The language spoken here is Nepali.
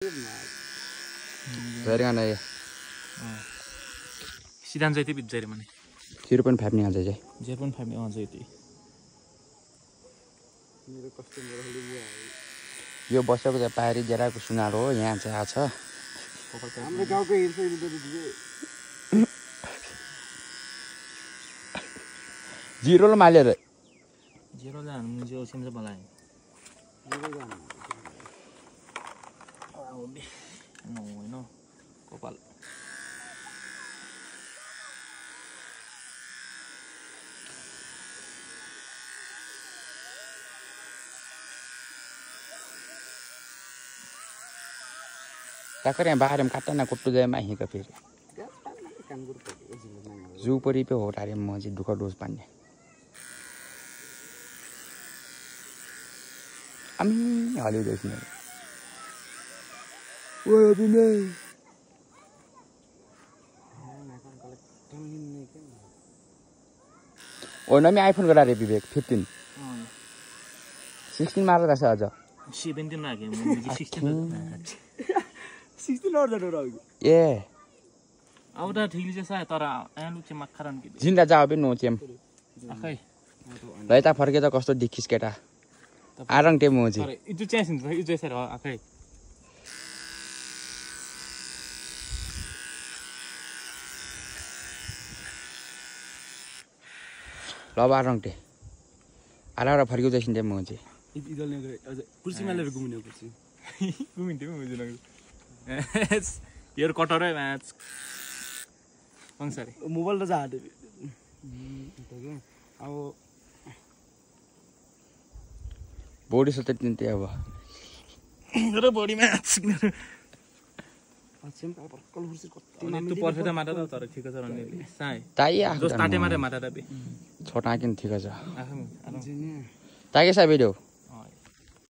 Very good. Sidan jai bit jai mane 0.5 नि हाल्छ चाहिँ 0.5 नि अझै त्यही मेरो कस्टमरहरुले यो यो बसेको चाहिँ पारी जराको सुनार हो यहाँ चाहिँ आछ हाम्रो गाउँको हिल्स जिरो ल मालेर जिरो जान मुझे ओसिम से बोलाए नो गोपाल टाकर यहाँ बाहर में काट्टा ना कुट्टू जाए माही का फिर जू परी पे हो टारे मजी दुख डोज पानी अमी हालियो देखने वो अभी नहीं ओ ना मैं आईफोन करा रे विवेक 15 16 मार रहा था आजा 17 ना के मुझे 16 और जाडो रह्यो ए अब त ठिक छ सायद तर आलु चाहिँ मक्खरन के जिन्दा जाओ बे नो चेम आखै लैता फर्के त कस्तो डिखिस केटा आरङ टे मोजी अरे इजु चाहिँ छ इजु सर आखै ल आरङ टे आरा फर्क्यो चाहिँ टे मोजी इदल ने अझ कुर्सी मालेर घुमिने कुर्सी घुमिन्थे मोजी लग हेयर कटर है मैच अंसारे मोबाइल त जाडे अब बॉडी सते तिनते अब र बॉडी मैच अछम कल कुर्सी कति तू पर्फेक्ट माटा त तर ठिक छ रन्ने साइ ताई आ दोस्त ताटे मारे माटा त बे छोटा किन ठिक छ आखै ताके सा भिडियो